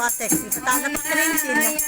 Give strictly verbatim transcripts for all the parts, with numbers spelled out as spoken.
Wah, seksi. Petang dapat kerincin.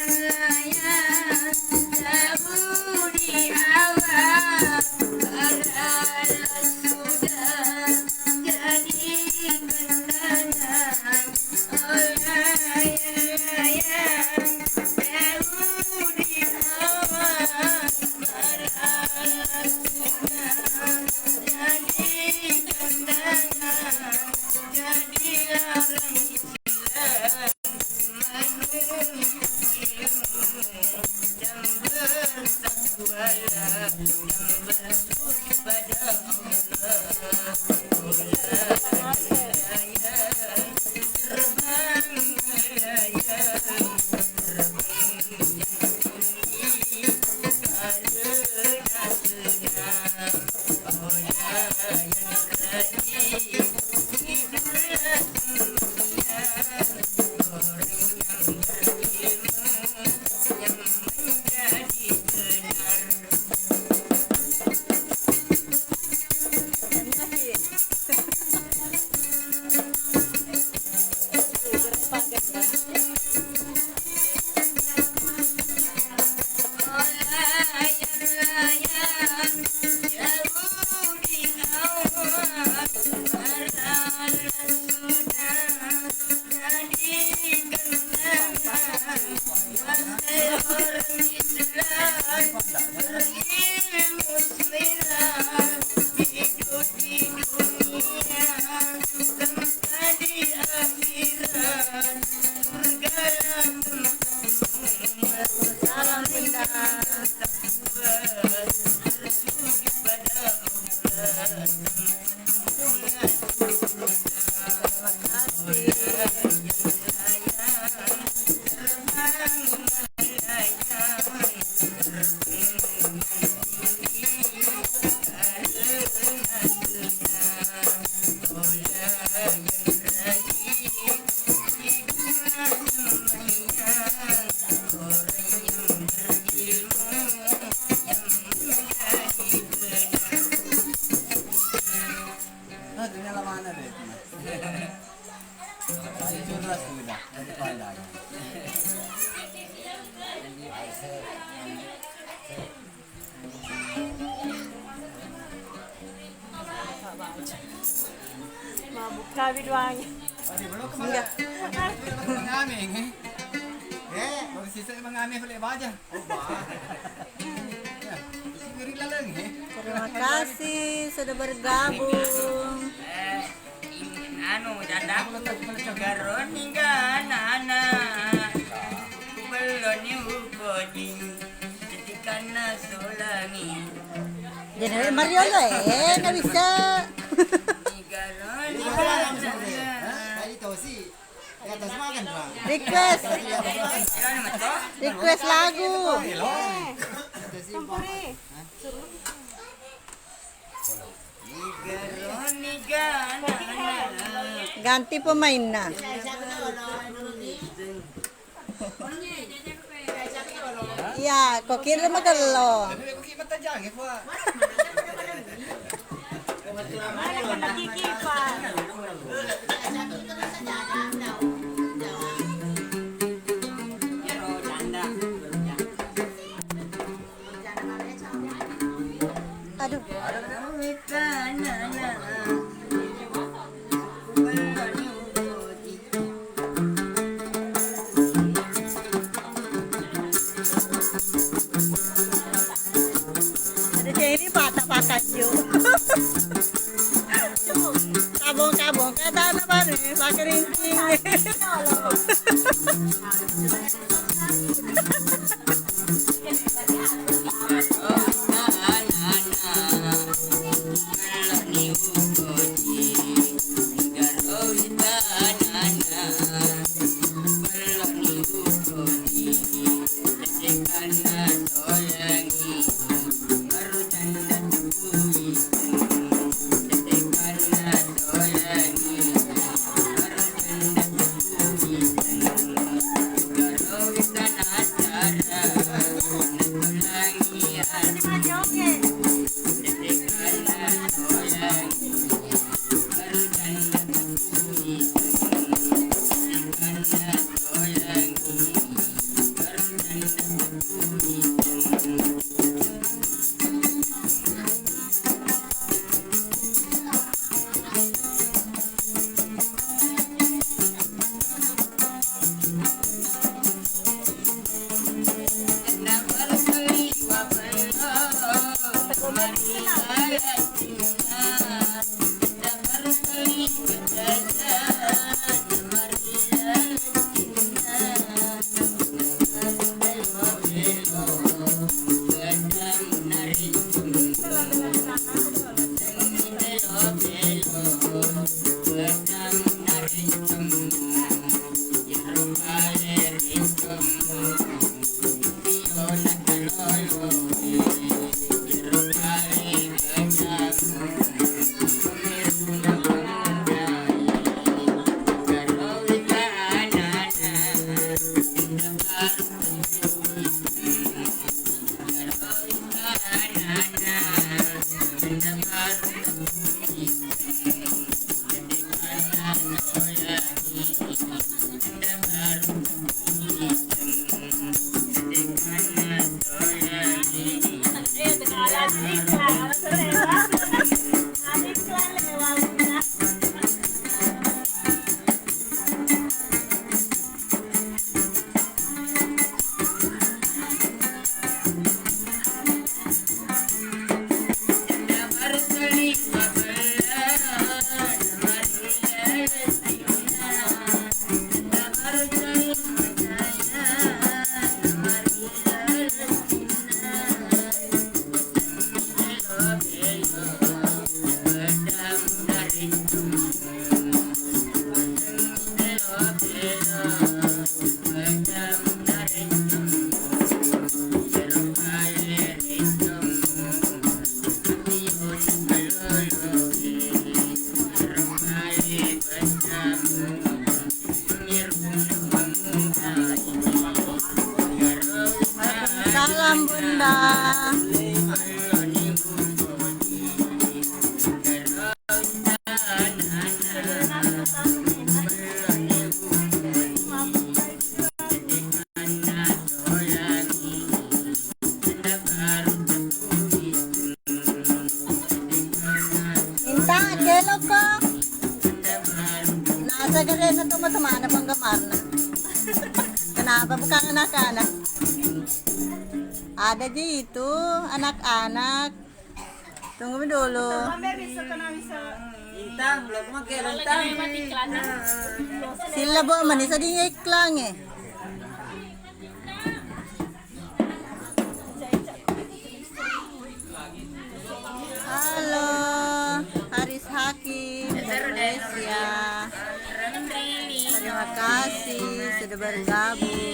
Mabuk kami doang. Enggak. Mengaming, eh? Eh, baru sisa mengaming boleh baca. Oh, bah. Ya, sendiri lalang, eh? Terima kasih sudah bergabung. Anu, janda. Garoni ganana. Beloni ukoji. Jadikanna solangi. Jadi Mario lo, eh, nggak bisa. Garoni ganana. Request. Request lagu. Ganti pemainna. Iya, ko kira magello. Aduh. Ada cewek ini patah pakat, yuk. Kabong-kabong, kata anak baru, pakai rincing. Salam, Bunda. Inta, keloko. Nasa gare na teman-teman penggemarna. Kenapa bukan anak-anak? Ada ji itu anak-anak. Tunggu dulu. Intan, belum makan, Intan. Sila buat manis tadi iklan, eh. Halo, Haris Hakim, Indonesia. Terima kasih sudah bergabung.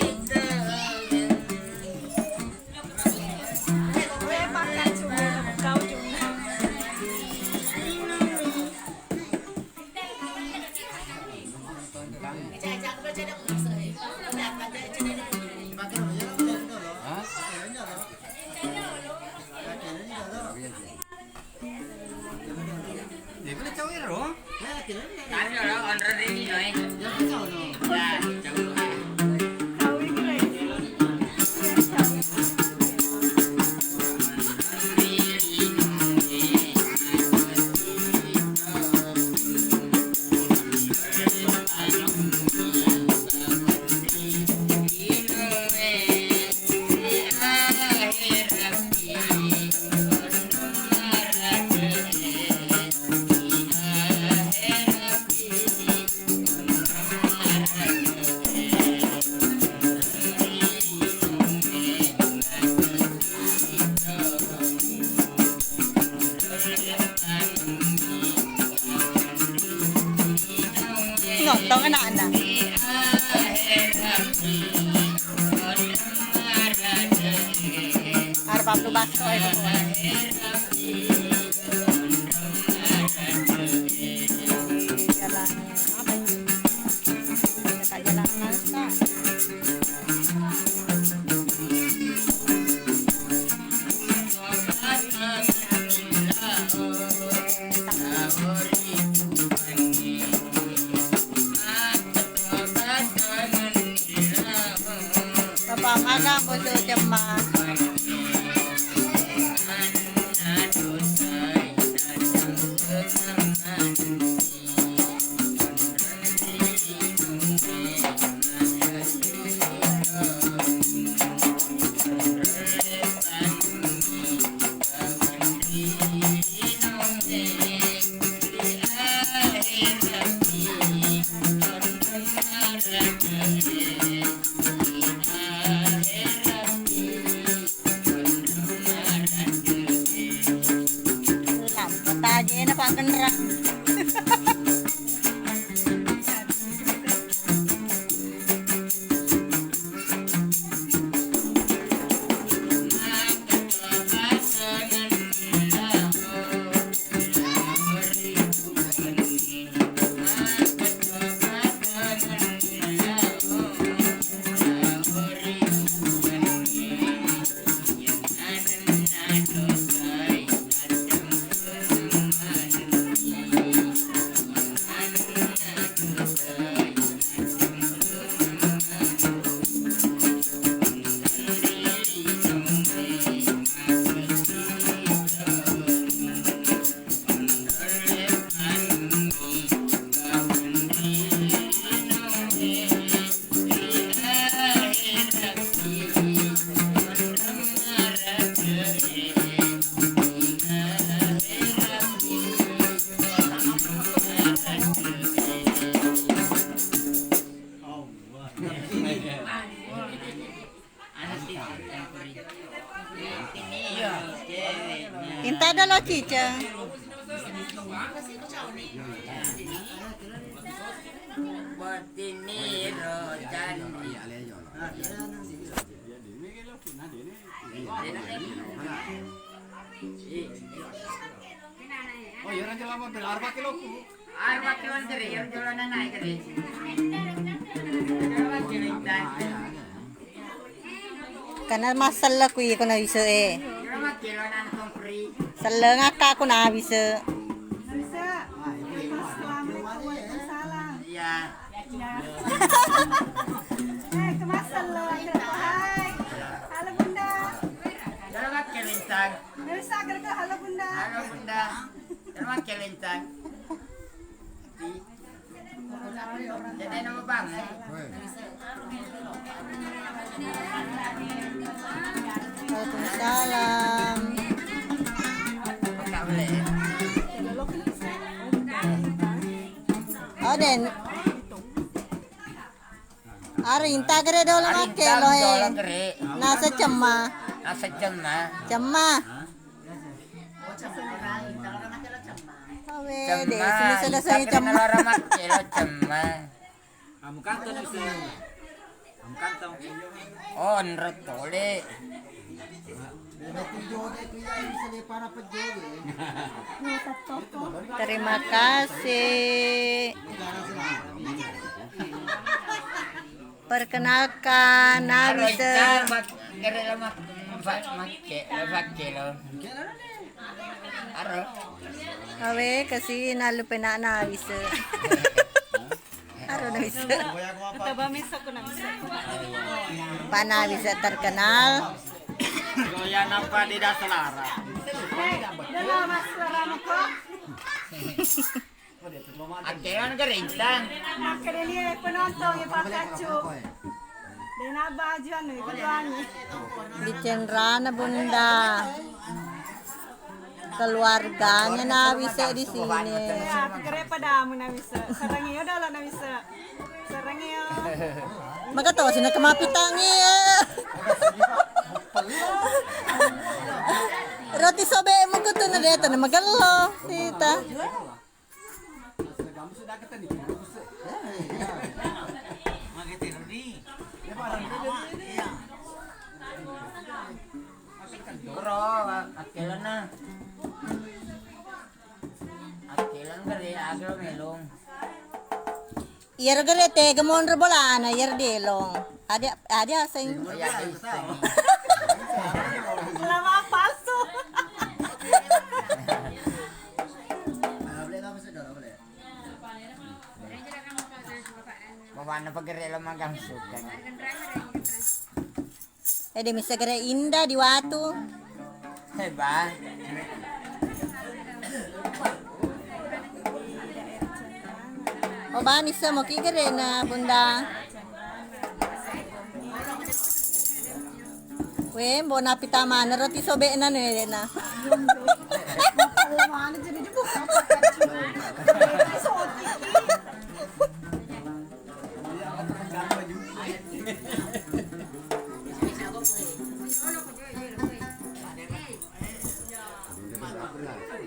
Ngontong anak-anak. Arep aku baso, eh, jalan. Apa ini? Dekat jalan Nangka. Bapak magang musuh cemas. Ajena Pak Genrang. Inta ada lo ciceng. Botini rojan. Oh, iya, raja lama berarba kiloku. Arba kiloan kere, iyaro jolana naik kere. Karena mas selleng ku iko nawise e. Jolana kiloan tongkri. Selleng akka aku nawise. Nawise. Assalamualaikum, waalaikumsalam. Iya. Iya. Eh, ke mas selleng. Hai. Halo, Bunda. Jolana kiloan tang. Nawise, halo, Bunda. Halo, Bunda. Jolana kiloan tang. Jadi nama bang, eh? Waalaikumsalam. Enggak boleh. Oh, den. Ari inta gere dolo makke lo, eh. Nasa cemma. Nasa cemma. Cemma. Awe, de, sini sudah saya cemma. Ora makke lo cemma. Kamu kantong bisa. Kamu kantong. Oh, nrot tole. Terima kasih. Perkenalkan, nawise. Aro ita mak-, gere lo mak-, mak-, makke, lo makke lo. Aro. Awe, kasi nalu pena nawise. Aro nawise. Coba misa ku nawise. Pak nawise terkenal. Goyang apa tidak selara? Eh, udah lama selara kok. Akkelan gerincang. Makkeda ni penonton ya Pak Kacu. Dena baju anu itu doangi. Di cenrana Bunda. Keluarganya nawise di sini. Ya, kere padamu nawise. Serengi yo dalo nawise. Serengi yo. Maka to sini kemapitangi ya. Roti sobek muku tu na deta na magello. Sita. Bro, akkelanna. Akkelan gare aglo melong. Iyaro gare tega monro bolana, iyaro delong. Ada, ada aseng. Oh, iya, aseng. Lama palsu. Bawana pegere lo magang suka. Eh, de misa gere inda di watu. Eh, ba. Oh, ba, misa mo ki gere na Bunda. We, mbona pita mana roti sobek na ne na.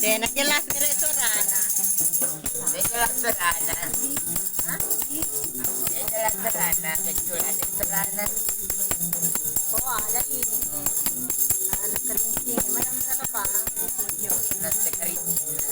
De' na jelas gere' suarana. De' jelas suarana. Hah? De' jelas suarana, betul ada suarana. Oh, ada ini. Ada kerincing, mana kita kapang? Ada kerincing.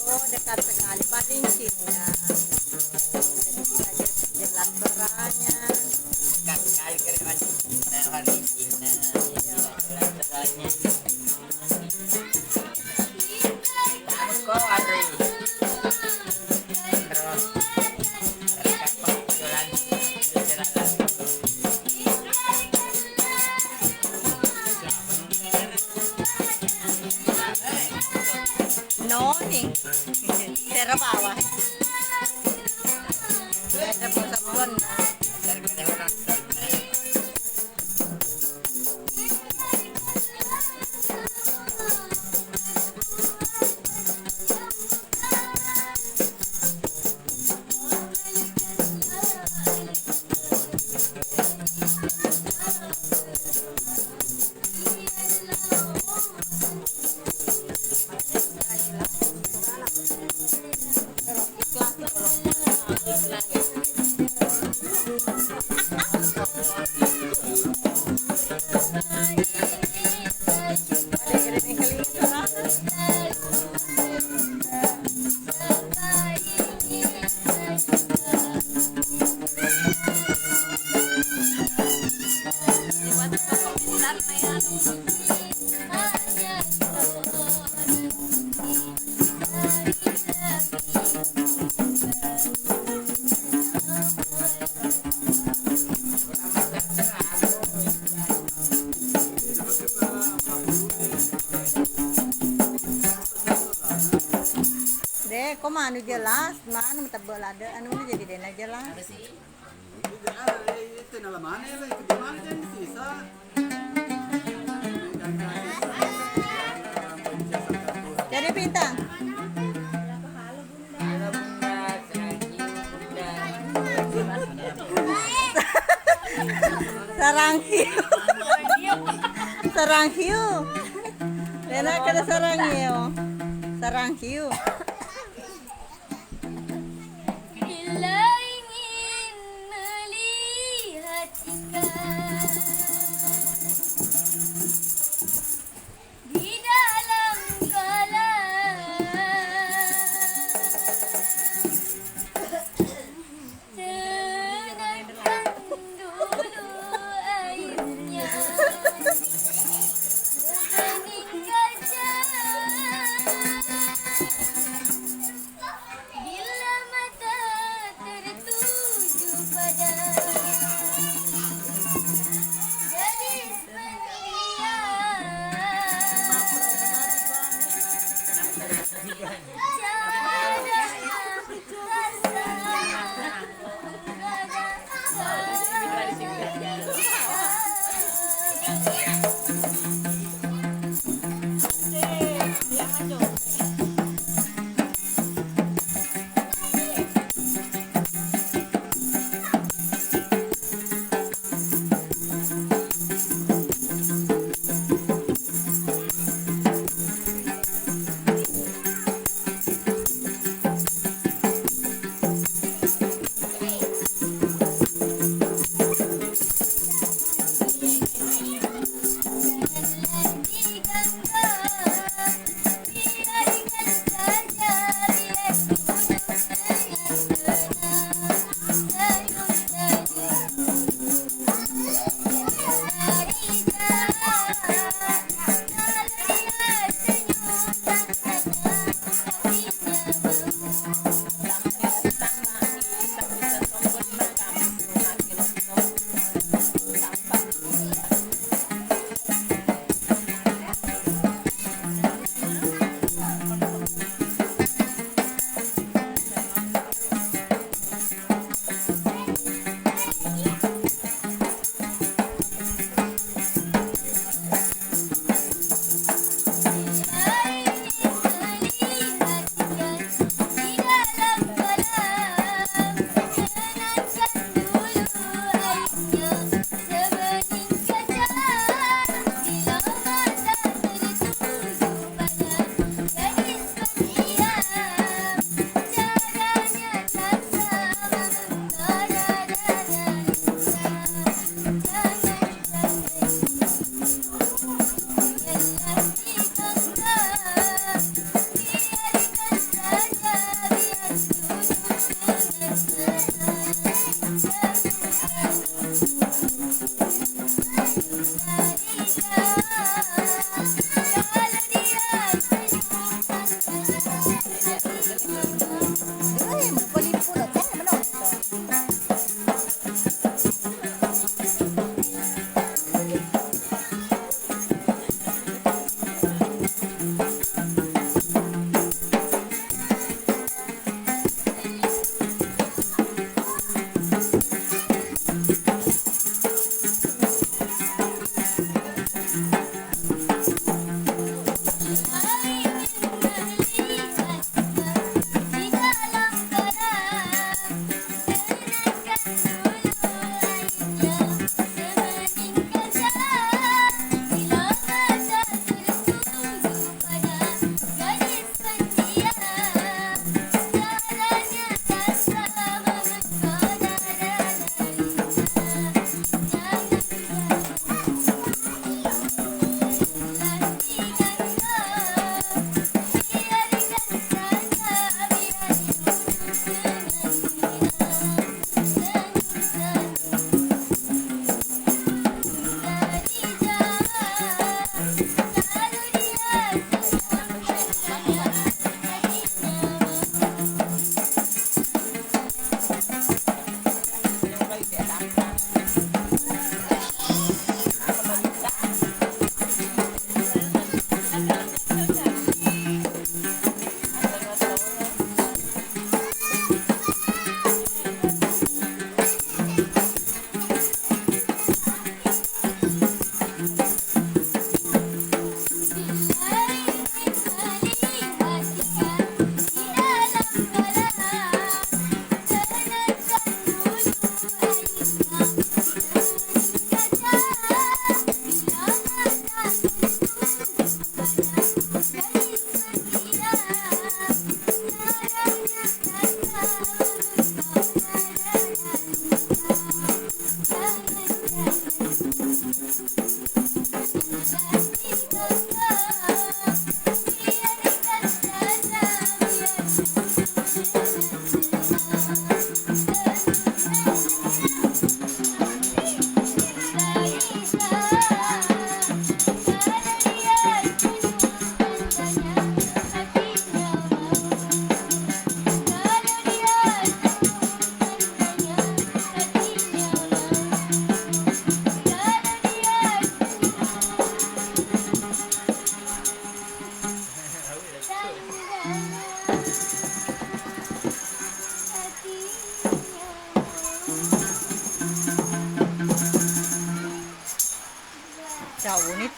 Oh, dekat sekali, paling sini ya. Jadi tidak jelas suaranya. Dekat sekali ke depan. Nah, paling sini. Iya, jelas suaranya. Oni. Tera bawah. Ada bosan. De, ko manu jelas, manu matebbe lade, anu jadi dena jelas. Jadi Bintang. Sarang hiu. Sarang hiu. Dena kada sarang hiu. Sarang hiu. Bila ingin melihat ikan di dalam kolam, tenangkan dulu airnya, bening kaca. Bila mata tertuju pada gadis pendiam, cahaya rasa.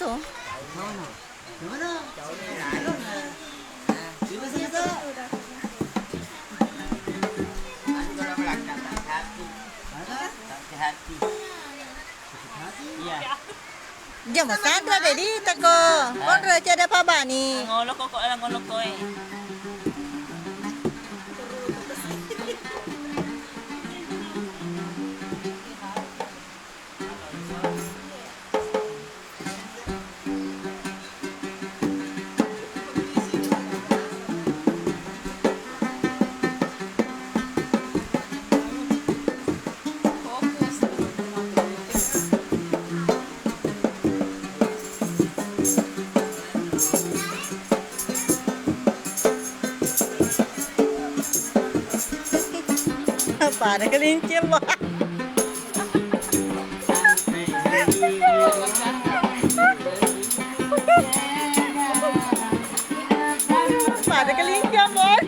Tuh. Iya. Jama sanra de' ditako. Konro ceda pabani. Ngolo koko, ngolo koe. Pada kelinci, Mbak. Pada kelinci, Mbak.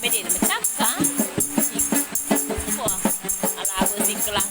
Mede na macakka. Wah, ala apa singkelang.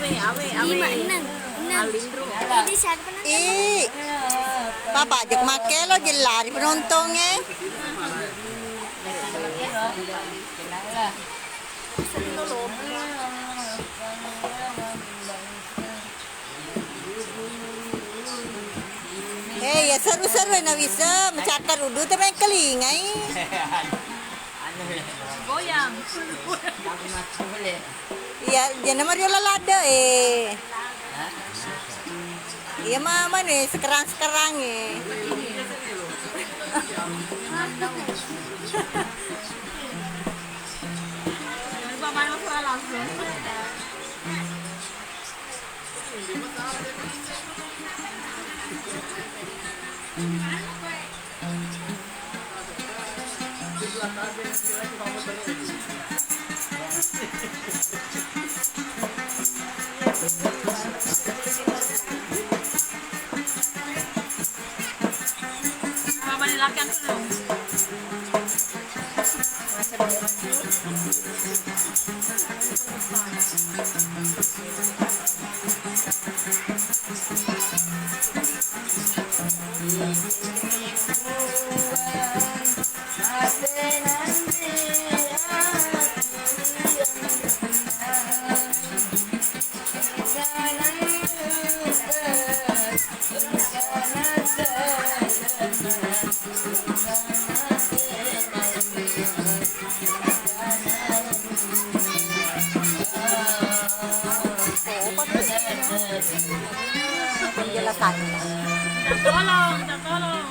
Lima, enam, enam. Jadi siapa nonton? Ih, Papa ajak makkelo jellari penontongnge. Eh, ya seru-seru na bisa mecakkar udu te mengkelingai. Goyang. Iya, jana Mario lalade eh. Iya mama nih sekerang-sekerang eh. Lupa main masalah langsung. Penjelasannya. Tolong, minta tolong.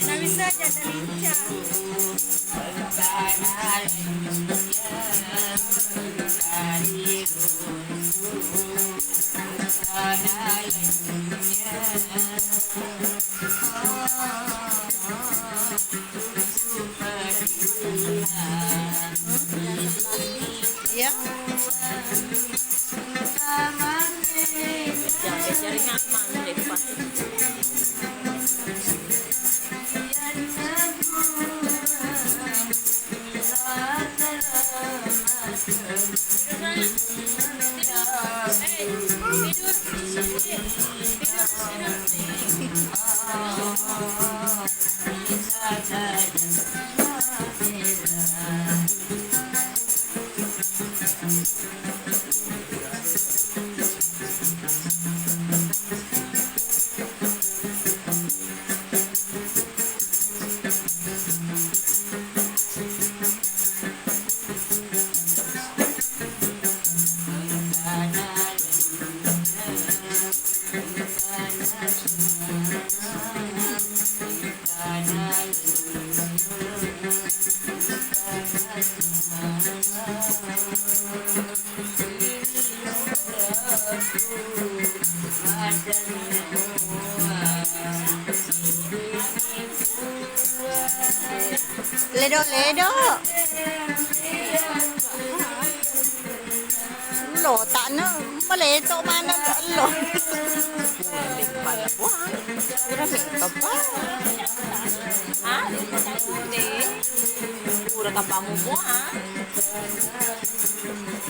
Nggak bisa, janda lincah. Iya. Ledo-ledo. Lo, tana maleto mana lo. Pala buah. Pura mi kapang. Ah, deh. Pura kapang buah.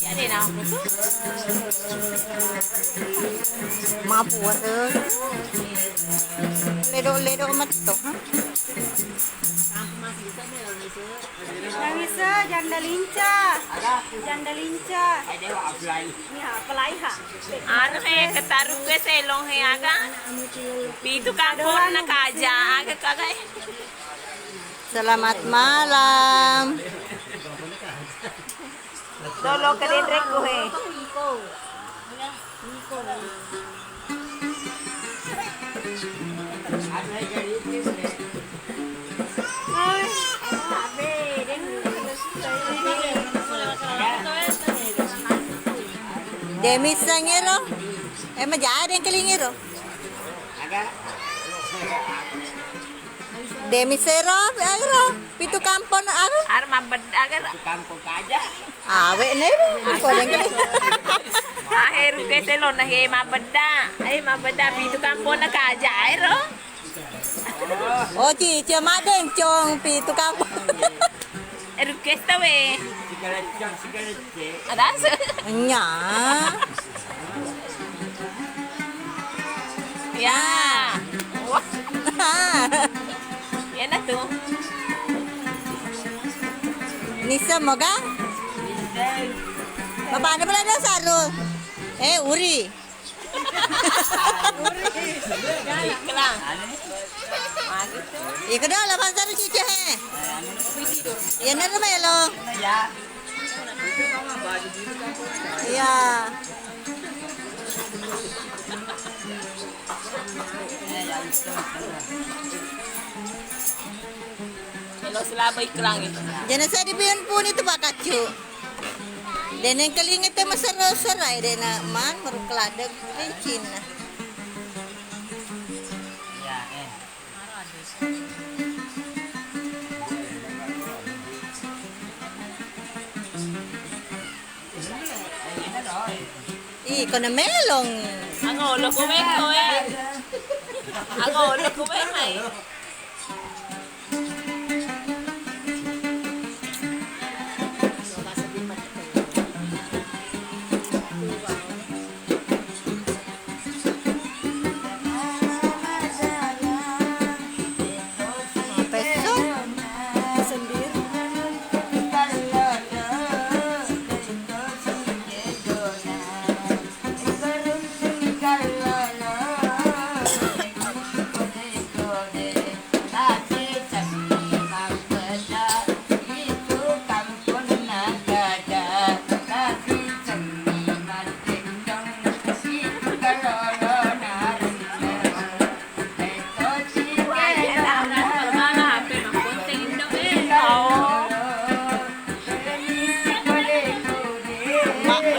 Ya deh, nah, aku tuh. Mapu, eh. Ledo-ledo matto, ha? Nggak bisa, janda lincah. Janda lincah. Ini apa lagi, ha? Anu he, ketaruh ke selong he, aga. Pitu kampung na kaja, aga, aga. Selamat malam. Dolo ke denrekku he. Demi sengero. Emang jahat yang kelingiro. Demi sero, aero, pitu kampong, aero. Ar mabbedda, aero. Pitu kampong kaja. Awe ne, kodeng. Aheru ke telo na he mabbedda. Eh, mabbedda pitu kampong na kaja, aero. Oh, cica madeng, cong, pitu kampong. Request we. Sigalecce, sigalecce. Ada se. Nya. Ya. Wah. Ya na tu. Nisa moga? Bapak ada pula ada Sarul. Eh, Uri. Kelang. Iya, kedua lah, bangsa lu cici, he. Iya, nero melo. Iya. Melo selaba iklang itu. Jangan saya dipiun pun itu, Pak Kacu. Deneng kelinga te masero-sero, dena man meru keladek cinna. Ih, kono melong. Angolo ko meko, eh. Angolo ko meko, eh.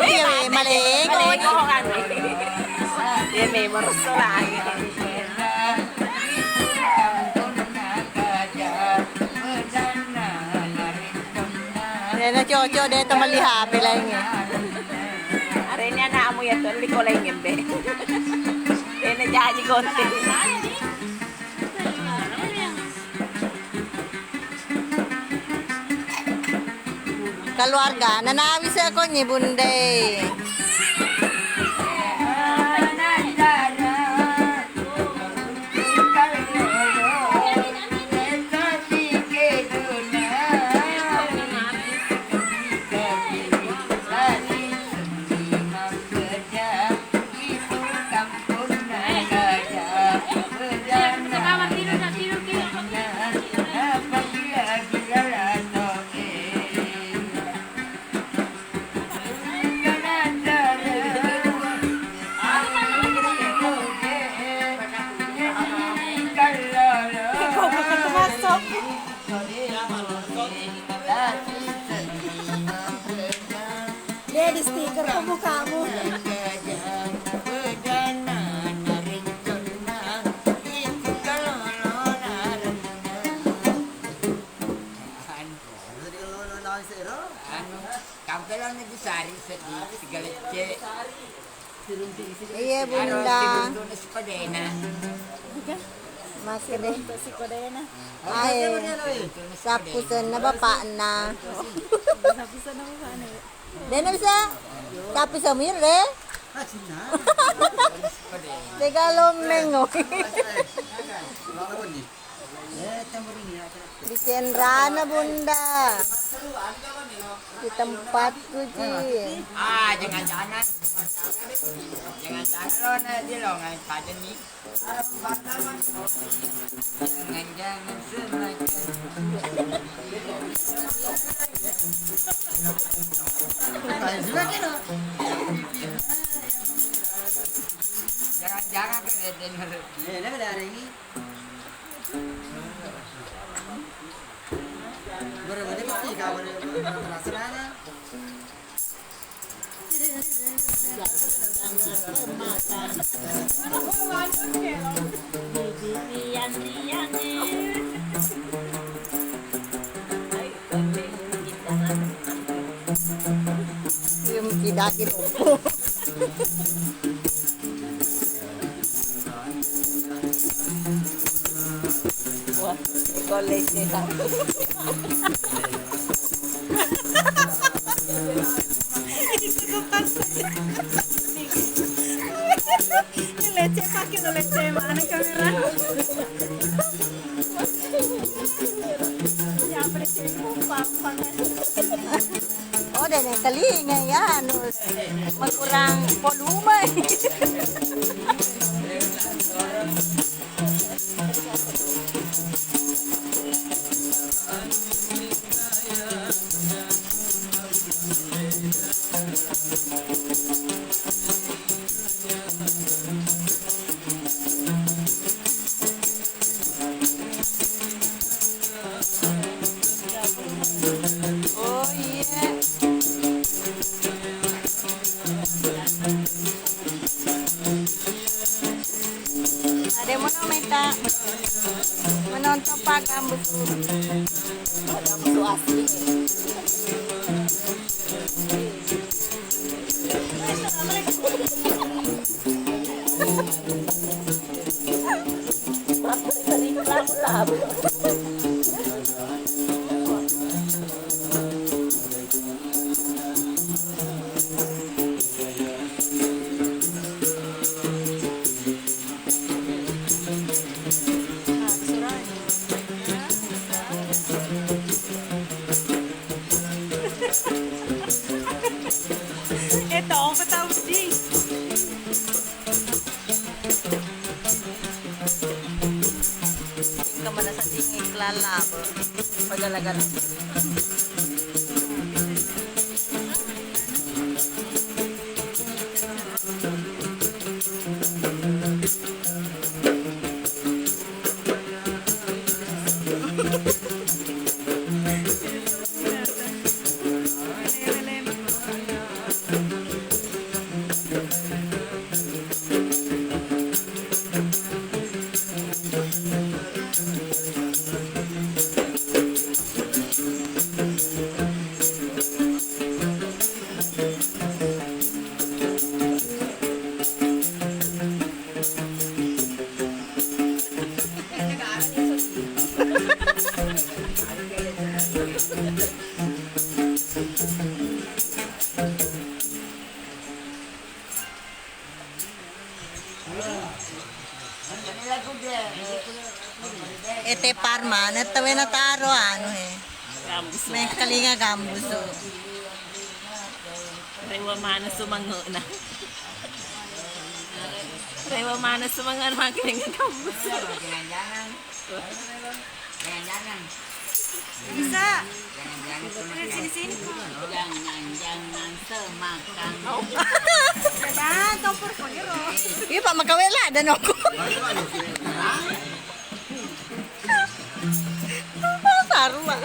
Iya, we, malengo. Iya, memang restoran. Dena cocok deh teman lihat H P lainnya. Hari ini anakmu ya tuh, liko lainnya, Be. Dena jaji konten. Keluarga nanawi sekonyi bunde. Dia di stiker pembukamu. Anu, anu, tampelana di sari seddi, sigalecce. Iya, Bunda. Sipadena. Masih deh. Untuk sipadena. Ae. Sappusenna bapakna. Sappusenna bapakna. Dena bisa. Sappusenna deh. Tega lomeng, oh. Dicenrana, Bunda. Di tempatku, Ji. Ah, jangan-jangan. Jangan-jangan lo, nanti lo ngai pada nih. Jangan-jangan semakin. Jangan-jangan kan ada yang. Nih, ini ada hari ini. Iya, mengkidaki loppo. Wah, kollege. Lecce pake, lecce mana kamera. Ya, lecce. Oh, dene telinga ya, anu, makurang volume. Oh iya. Ada mana minta menonton Pak Gambus? Pak Gambus asli. Eh, tau apa tau di? Engka mana sadding iklan labo. Pagala-gala. Ete par maneng tawwe nataro anu he. Gambus. Mengkalinga gambus. Rewa maneng sumange'na. Rewa maneng sumange'na mangkalinga gambus. Bisa. Sini, sini. Jangan-jangan semakan. Dah, kompor kau. Iya, Pak, makawe lah, ada noko. Saru, Pak.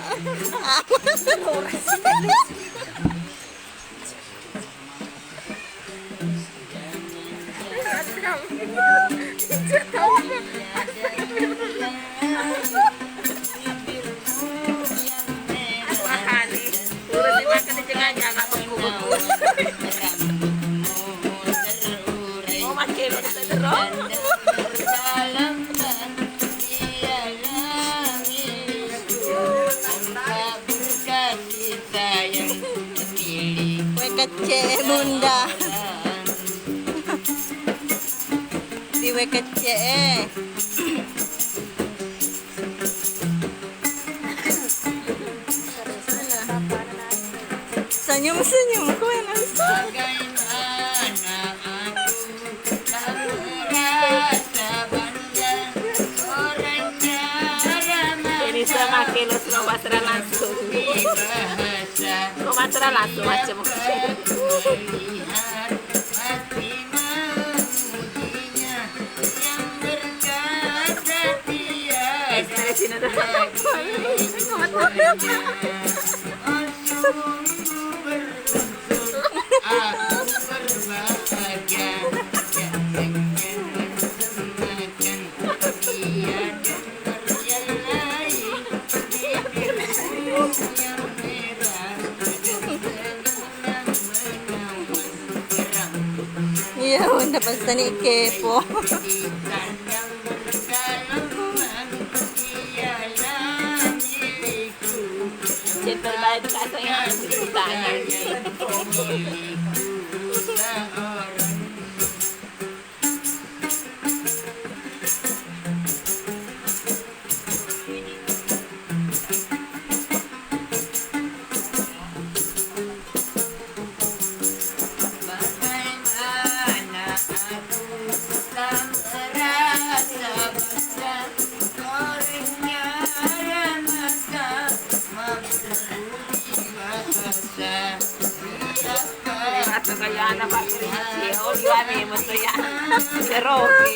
Oh, makke lo terus. Wae kecce e, Bunda. Di wae kecce e. Senyum-senyum, kue langsung. Ini sama kilo semua pasrah langsung. Kok pasrah langsung macam. Ekspresi nada. Aku beruntung, aku berbahagia. Seni kepo. Chat pribadi, Kak, saya ditanya. Atau kayak anak Pak Kris, ya, oh, di mana ya, maksudnya? Ya, Rocky.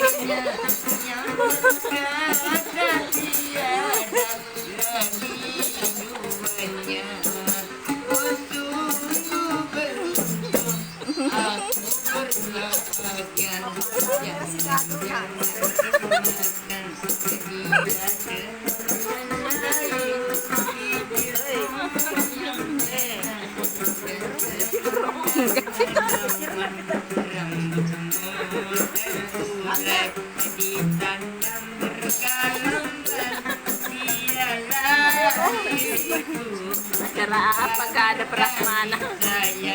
Acara apa, Kak? Ada perasmana.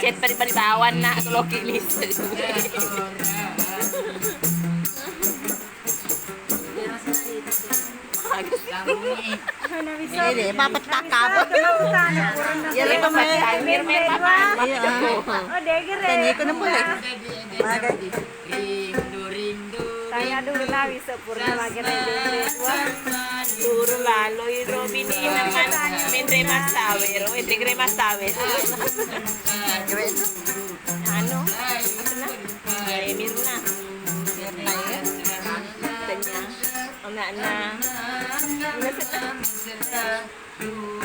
Chat pribadi bawanna, aku loki list. Ini deh, papetak apa? Ya, lepas main. Iya. Oh, dia kira. Tanya itu nemu deh. Tanya dulu, nah, bisa purna lagi nih, dua. Turu lalo iro bini naman, menre masawe ro, menre masawe. Anu, apa nah? Eh, Mirna. Mirna, ya? Tanya. Anakna.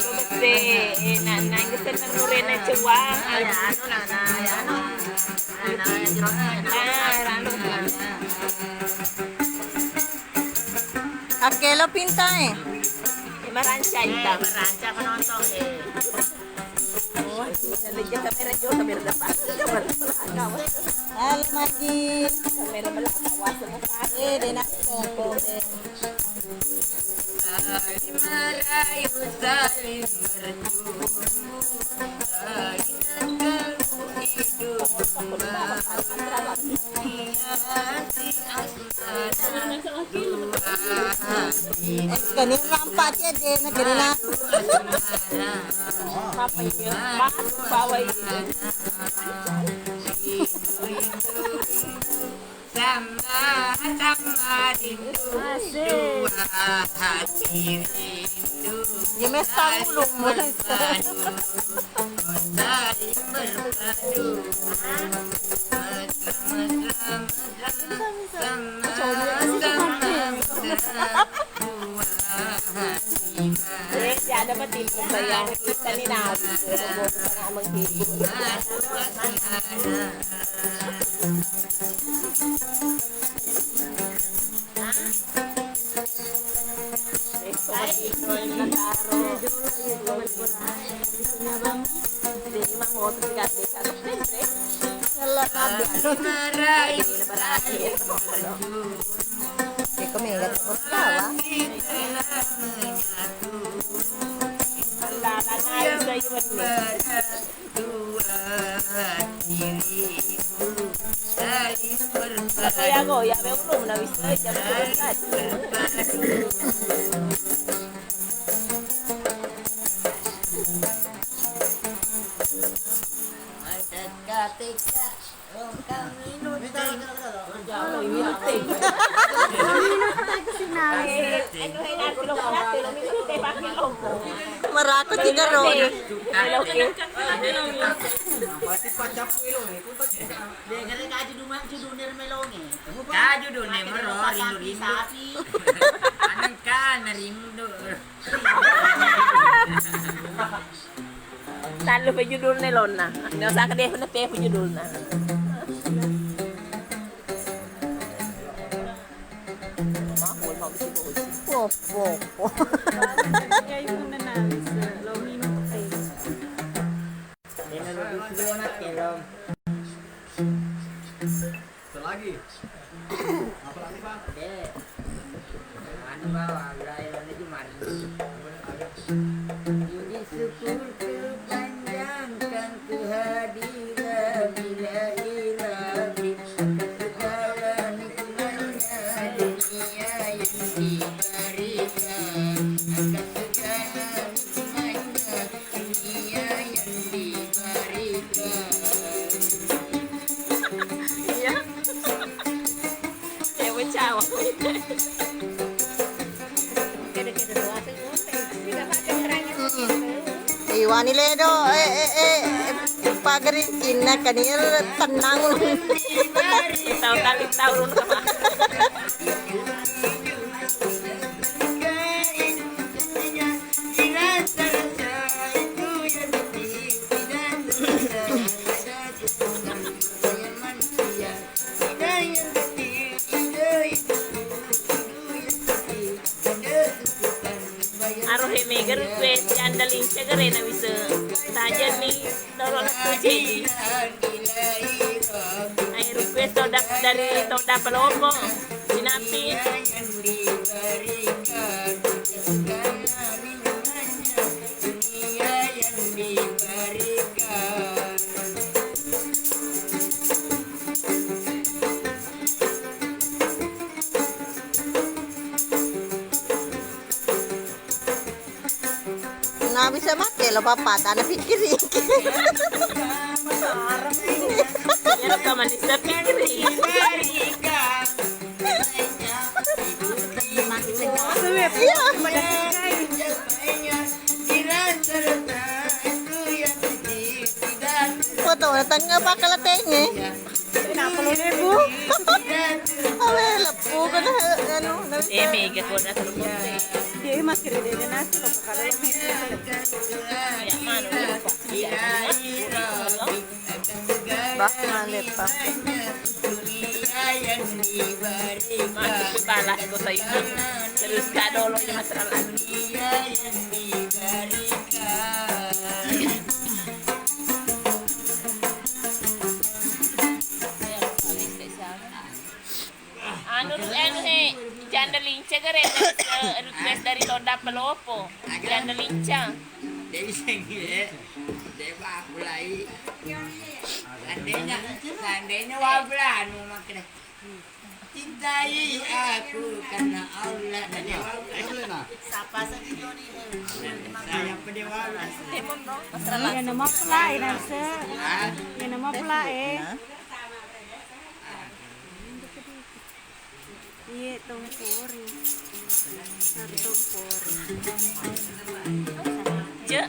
Coba se, eh, nak, nak, ingkah senang nurena cewang. Ya, anu, nana, ya, anu. Nana, ya, jerona, ya, nana. Ah, anu. Oke, lo pinta, eh. Eh, maranca, eh, ita. Maranca penonton, eh. Oh, ada jasa merah juga, kamera depan. Kamera belakang. Halo, Magi. Kamera belakang, awas, mau pakai. Eh, dia nak toko, eh. Saling merayu, saling bercumbu, saling terkagum hidup bahagia di asmara dua hati. Eh, kani rampak aja deh, negeri lah. Apa ini? Mas, bawa ini. Sama-sama rindu, asik, dua hati rindu. Ya, mes saling tahu dong, mulai berpadu, saling berpadu. Mesra, mesra, mesra, sama-sama mesra. Dua hati. Eh, tiada mati, sayang. Kita ni nabi, bobo, bobo, sangat menghibur. Iko mega terus kalah. Goyang-goyang, be ulung na bisa jam sebelas. Mendekat dekat, engkau minum teh. Minum teh. Minum teh ke sini. Eh, anu, eh, nanti lo, nanti lo minum teh pakai lo. Meraku tiga ron. Oke. Pasti pacapu lo. Degere kaju duma, judune melonge. Kaju dune mero, rindu-rindu. Anengka na rindu. Tallu pe judulna lonna. Nggak usah ke dia, penepe pe judulna. Wah, wah, wah, wah, wah. Wah, wah, wah. Selagi Puji syukur kepanjangkan kehadiran ilahi Rabbi atas segala nikmatnya dunia yang diberikan, atas segala nikmatnya dunia yang diberikan. Iya. Cewek cawang. Iwani ledo, eh, eh, eh, eh, pagari kinna kanir tenang. Tahu kali tahu. Aro he mega request janda linca gare na bisa tajani dolo na tu jadi. Ai request toda dari Toda Palopo. Sinapi. Na bisa make lo papa, tana pikkiri. Iyaro ka manessa pikkiri. Iya. Foto tengah pakala tenge. Kenapa lo nebu? Awe leppu kana anu. Eh, mega ko na terus. Dia masker dia nasi lo kalau. Ya mana? Bah, mana lepa? Masuk ke balas kota itu. Terus gak dolo ya masalah. Anu, anu he, janda linca gare, request dari Toda Palopo. Janda linca. Dia bisa nge, dia mah mulai. Seandainya, seandainya wabla anu makna. Cintai aku karena Allah dan Sapa saja Joni, eh, saya pedewala. Temon dong, masalah. Iya, nama pula, eh, nasa. Iya, nama pula, eh. Iya, tong pori. Sari tong pori. Ije,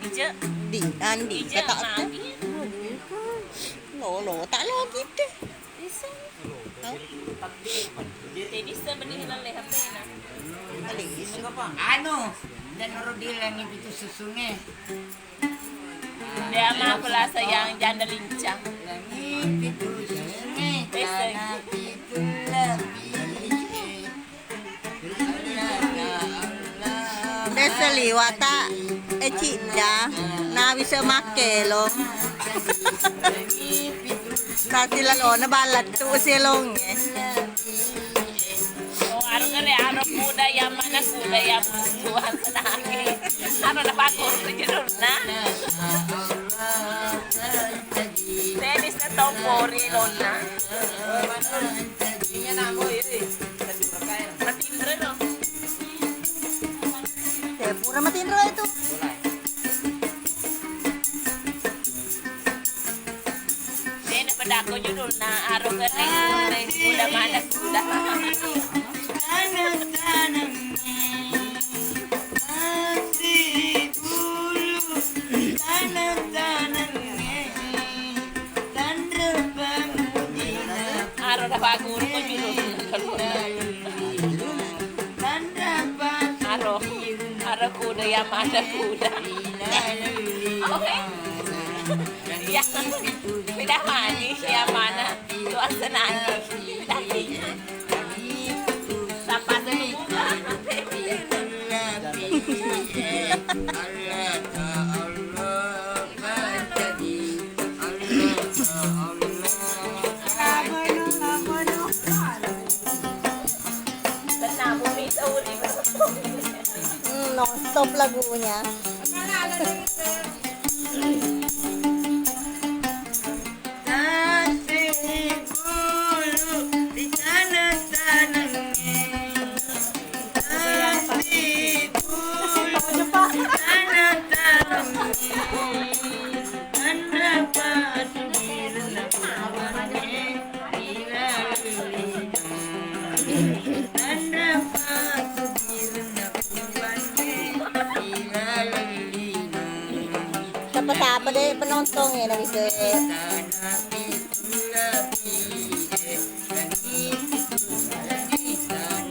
ije. Di, andi, ije, kata apa? Lagi. Lo, lo, tak lo gitu. Jadi sebenarnya H P-na. Anu, dan noro di langi pitu susunge. Dia mah pula sayang janda lincah. Langi pitu susunge, tanah pitu lebih. Desa liwata, eh, cidda, na bisa make lo. Tadi lalona balattu selongnge. Oh, aro gare, aro kuda yang mana kuda yang Tuhan senangi. Aro na pakor kejurna. Tenis na tompori lonna. Matinro no. Eh, pura matinro itu. Dena pedako judulna aro gare, gare, kuda mana kuda. Tanah-tanah. Aro da paguru ko julu. Aro, aro kuda ya mana kuda. Oke. Ya, beda mani ya mana. Tuan senang. Beda. Hmm, non stop lagunya. Sapa-sapa deh penontongnge, na bisa.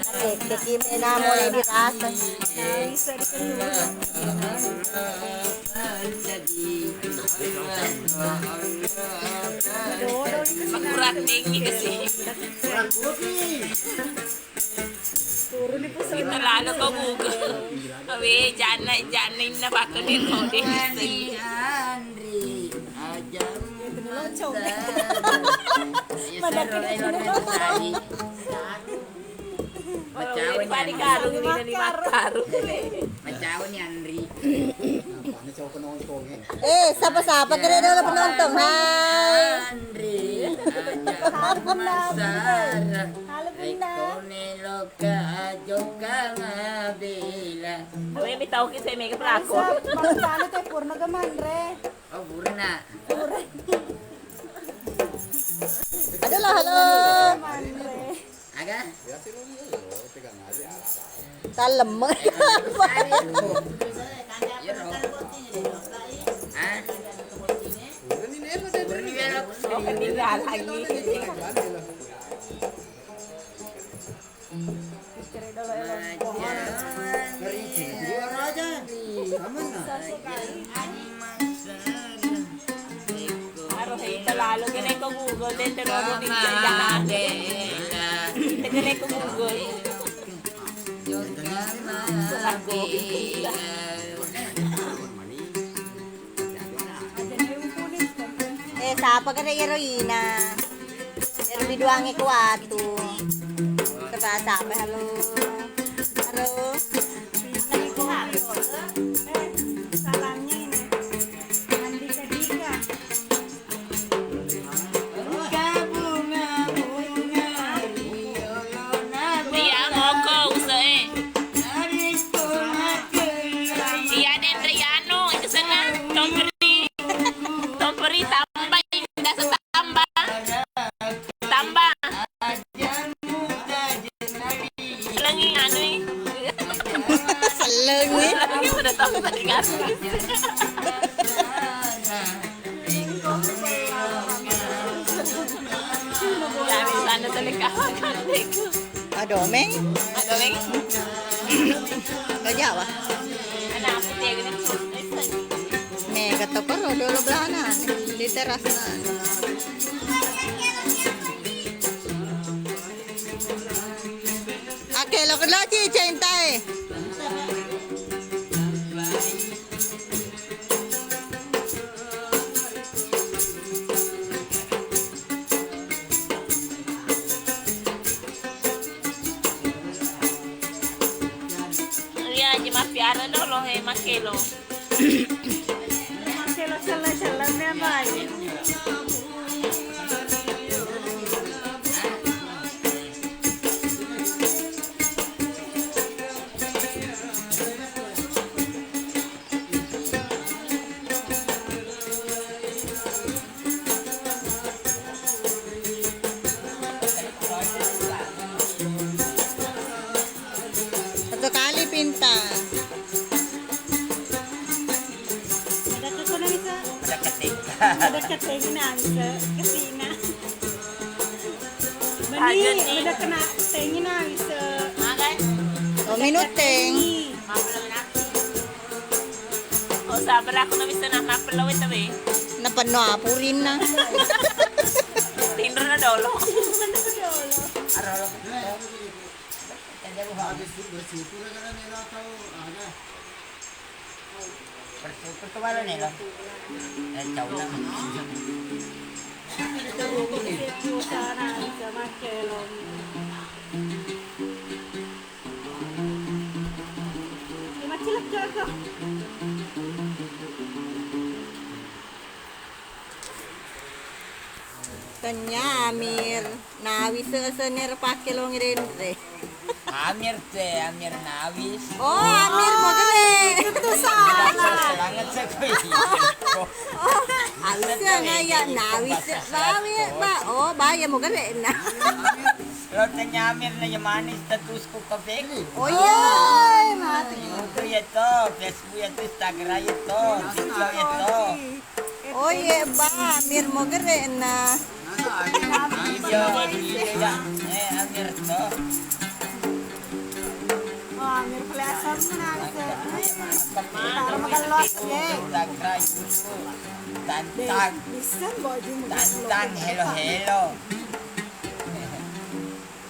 Oke, jadi mena mulai dirasa. Makurang tinggi ke sih. Kita lalu ke Google. Awe, jana, jana inna bakal di rode. Andri, aja. Mana kita. Macawa ni Andri. Macawa ni Andri. Eh, sapa-sapa kira dulu penonton. Hai. Andri, aja. Halo, Bunda. Halo, Bunda. Rekone loka jokka mabela. Gue mi tau ki saya mega pelaku. Bangsana teh purna ga manre. Oh, purna. Adalah, halo. Manre. Aga? Tallem. Hah? Purni bela. Oh, ketinggalan lagi. Aro hei talalu gini ko Google deh, terus di jalan. Kita gini ko Google. Eh, sapa kada iyaro Ina? Iyaro biduangnge ko watu. Coba sapa, halo. Halo. Salamnya ini. Andika Dika. Iya, ngoko, usai. Iya, den Riano, itu sana. Tomperi. Tomperi tambah, indah setambah. Tambah. Lengi, anu. Selengi. Selengi udah tahu tadi kan. Adomeng. Adomeng. Gak Jawa. Mega toko ro dolo belana di terasna. Ake lo kena cicing tai. Iya, aja maffiara dolo he makkelo. Makkelo cella-cella memang. Satu kali pinta. Ada ke kono bisa. Ada ketik. Ada ketik ini bisa. Kesina. Bani, aja nih. Udah kena tengin ah, bisa. Makan. Oh, minuteng. Oh, sabar, aku nggak bisa nah mapel lo itu be. Napenno apurinna. Tinro na dolo. Arolo. Bersyukur, bersyukur bala nelo. Eh, cauna. Tennya Amir, nawise' senner pake long renre. Amir te, Amir nawis. Oh, Amir mogere. Itu salah. Banget sekali. Oh, awis ya ngaya nawis bawe, ba. Oh, baye mogere na. Lo tennya Amir na ya manis statusku ke Facebook. Oh iya, mati. Itu ya to, Facebook ya to, Instagram ya to, TikTok ya to. Oh iya, ba, Amir mogere na. Iya, iya, eh, Amir to. Oh, Amir peleasang na bisa. Baru makan los, ye. Instagram, YouTube, Tantang. Bisa, baju. Tantang, hello, hello.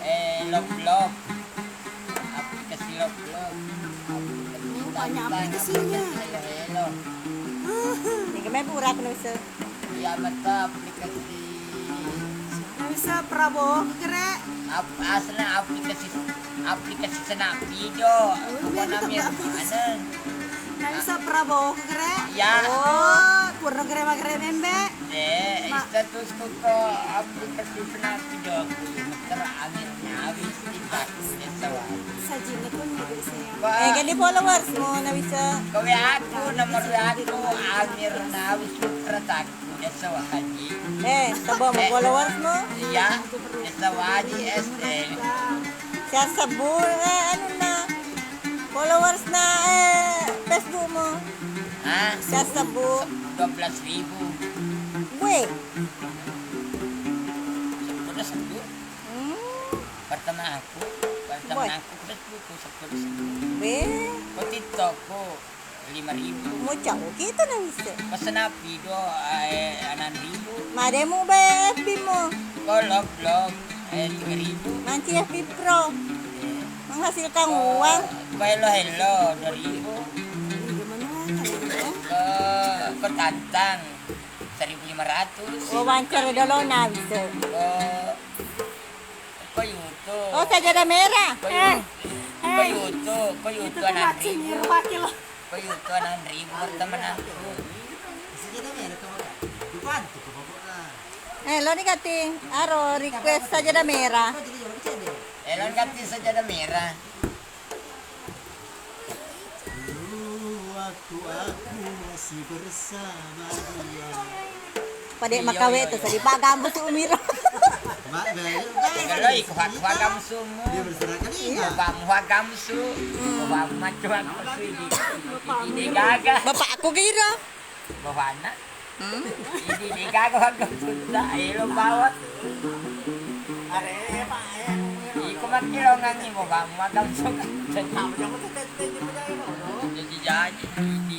Eh, love, love. Aplikasi love, love. Aplikasi banyak aplikasinya. Hello, hello. Ini kemarin pura aku bisa. Iya, betul aplikasi. Nggak bisa Prabowo kere. Ap-, asli aplikasi, aplikasi senapi jo. Apa namanya? Nggak bisa Prabowo kere. Ya. Oh, pura kere magere membe. De, statusku ko aplikasi senapi jo. Meter Amir nawis di aku desa Waji. Sajinna tu ni desa ya. Eh, kan di followers mo na bisa. Ko W A aku, nomor W A aku Amir nawis putra tak desa Waji. Eh, coba mo followers mo. Iya, desa Waji S T. Siapa sebut, eh, anu na. Followers na, eh, Facebook mo. Hah? Siapa sebut? Dua belas ribu. Gue. Sepuluh sebut. Hmm. Pertama aku, pertama aku Facebook ku sepuluh sebut. Be. Ko TikTok ku lima ribu. Mo cau kita na bisa. Pesen api do, eh, enam ribu. Mademu be F B mo. Ko log log, eh, tiga ribu. Manci F B Pro. Eh. Menghasilkan uang. Ko hello hello, dua ribu. Ke, ke tantang seribu lima ratus. Wawancara dulu na bisa. Ke, ke YouTube. Oh, sajadah merah. Ke, eh, YouTube, ke YouTube anak ribu. Ke YouTube anak ribu teman aku. Eh, lo ni kating, aro request sajadah merah. Eh, lo ni kating sajadah merah. Dulu waktu aku masih bersama dia. Pada makawe tu, sadi pagambu si Umiro. Kalau iko hak pagambu sumu. Dia berserah kan ini. Pagambu pagambu su. Pagambu macam aku su ini. Ini gaga. Bapak aku kira. Bapak anak. Hmm? Ini, ini kagak bagus, Sunda. Ayo, lo bawa. Are, Pak, eh. Iko mati lo ngangi, mau kamu makan suka. Jadi, jadi, jadi.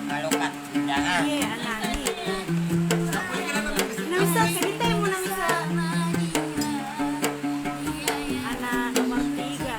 Kalau kat Iya, anak ni. Nang Isa, cerita yang mau Nang Isa. Anak nomor tiga.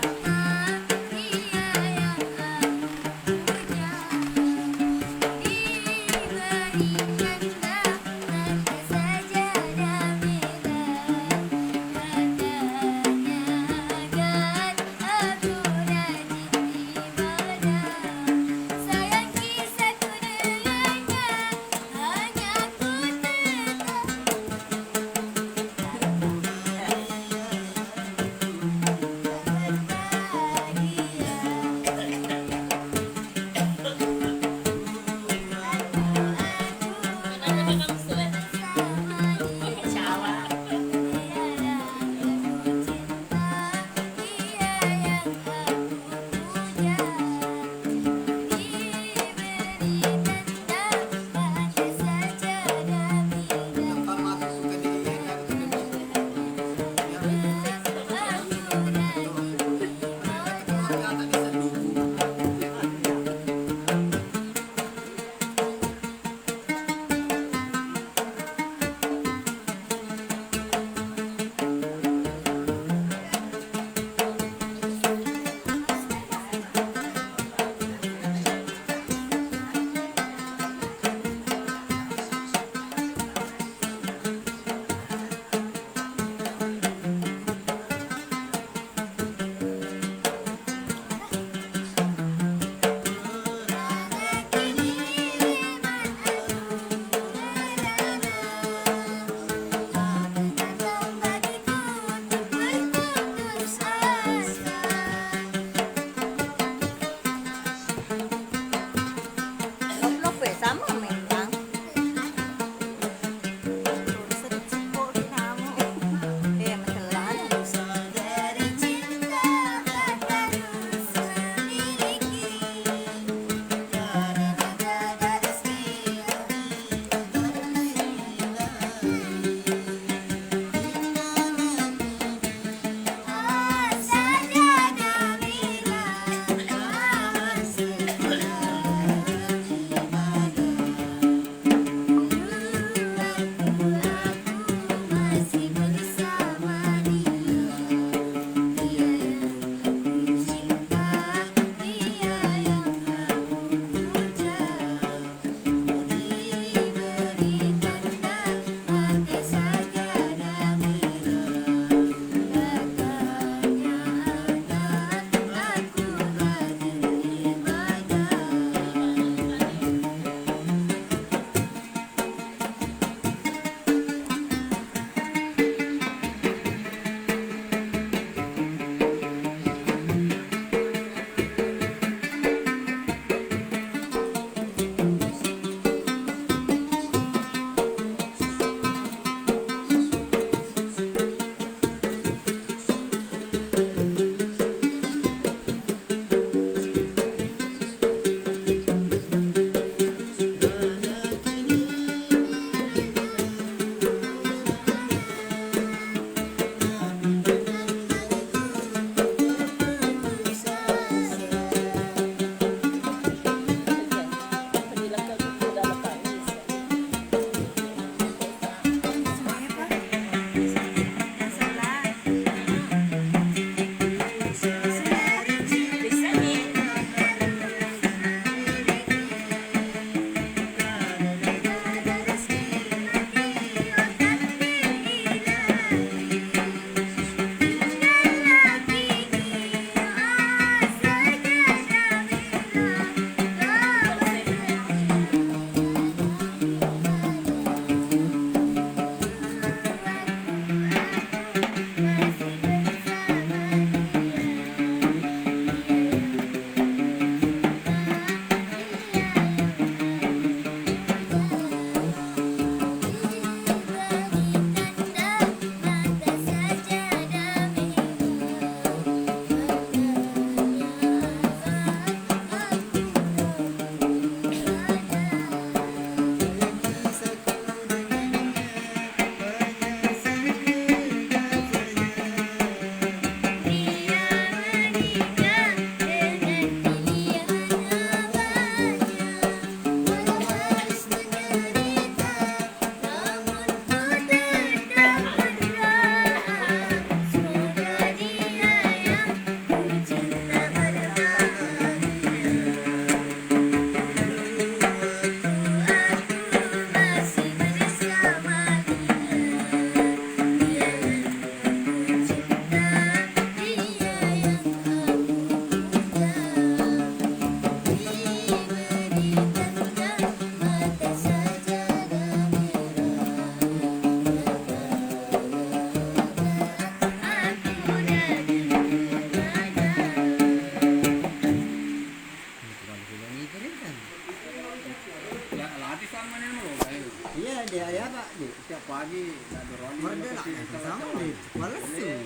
Ya, ya, Pak. Tiap pagi, nak dorong. Merde lah, sama deh. Males tuh.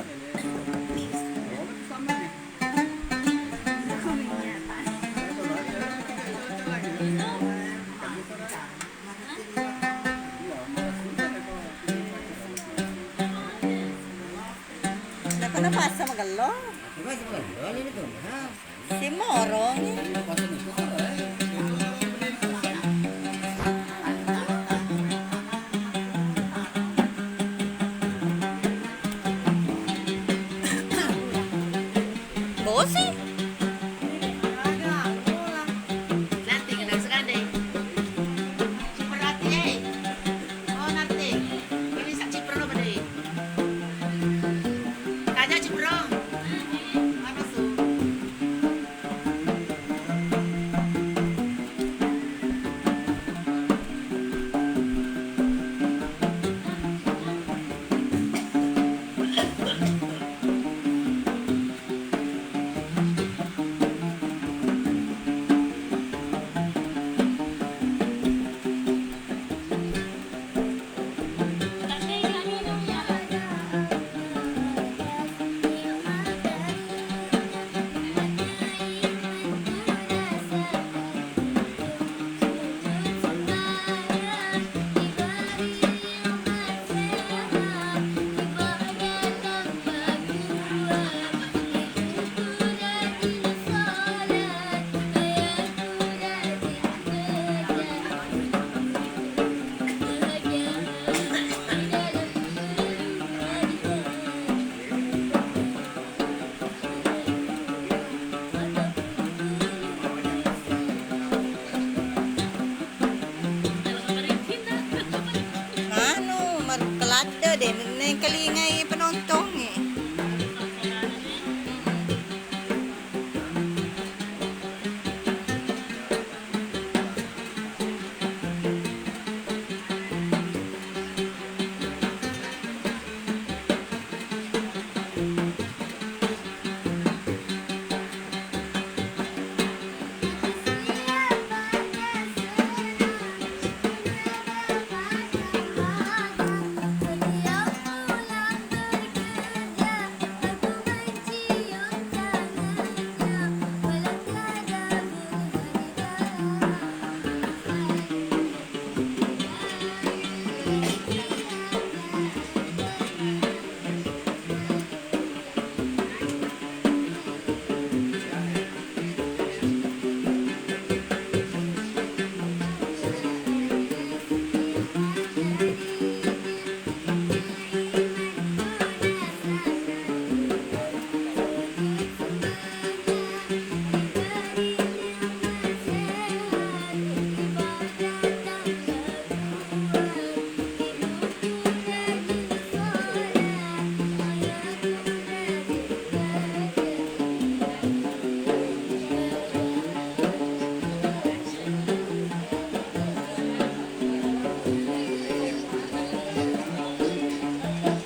Oh, sama nih. Nakana pasa magello. Simorong. Bosi. Nanti kena sekande. Ciperati, eh. Oh, nanti. Ini sak ciper lo, Bade. Raja ciper lo. Apa tuh? Anu, marukka ladde, de' nengkalingai penontongnge.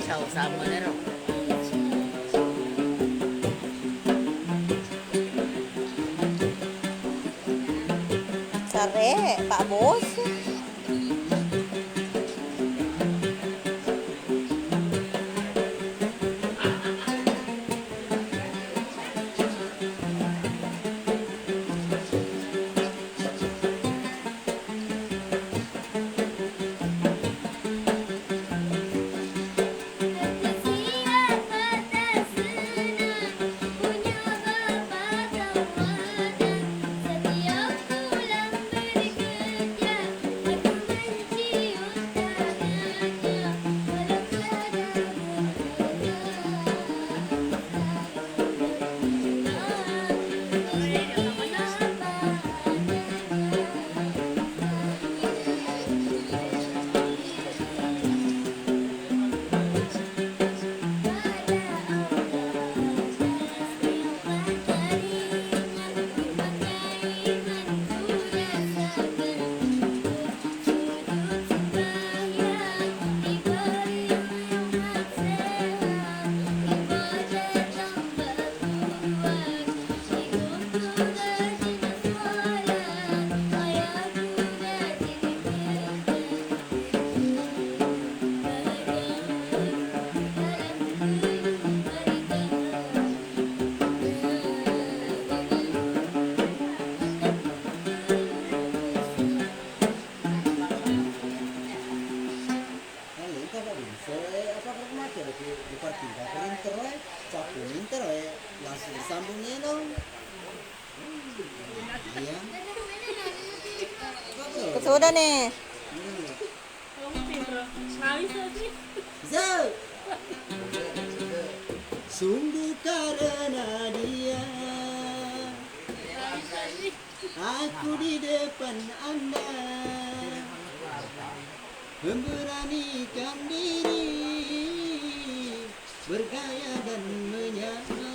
Sau samunero. Sare, Pak Bos. Kesudah nih. Sungguh karena dia aku di depan Anda memberanikan diri bergaya dan menyanyi.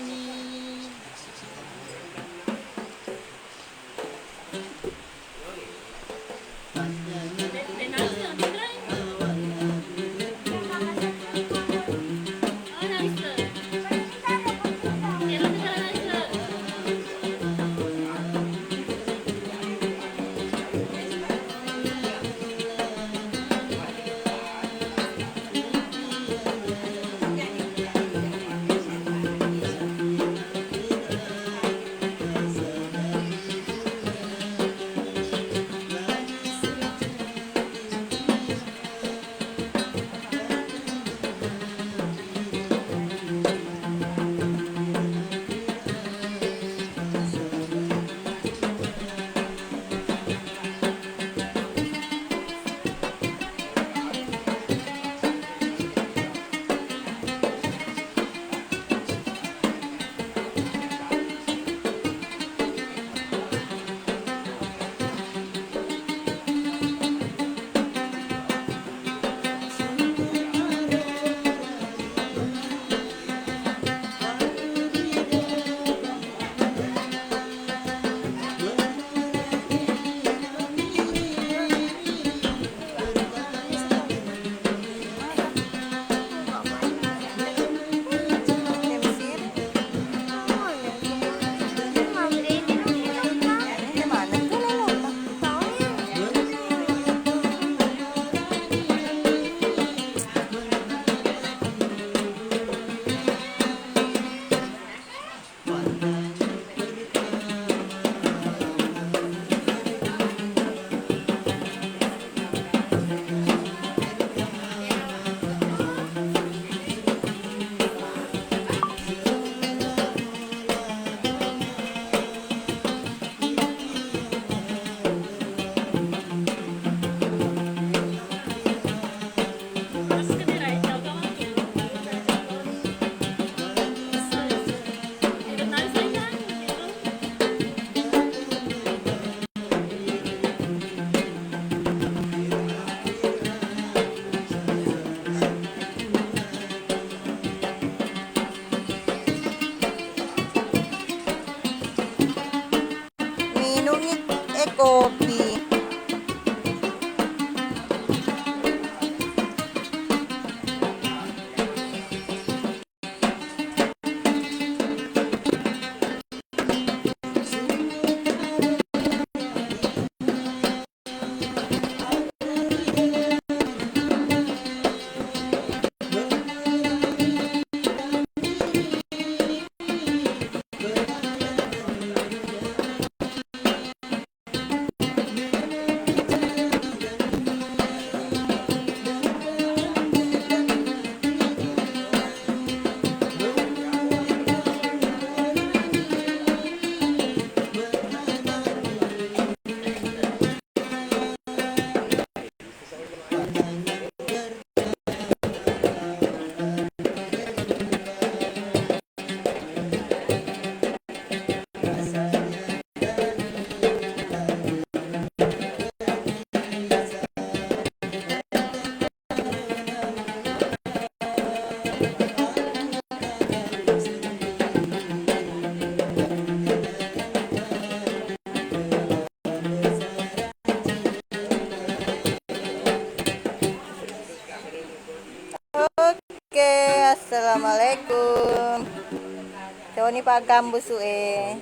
Minungngi é kopi. Oke, assalamualaikum. Coni paggambusu e.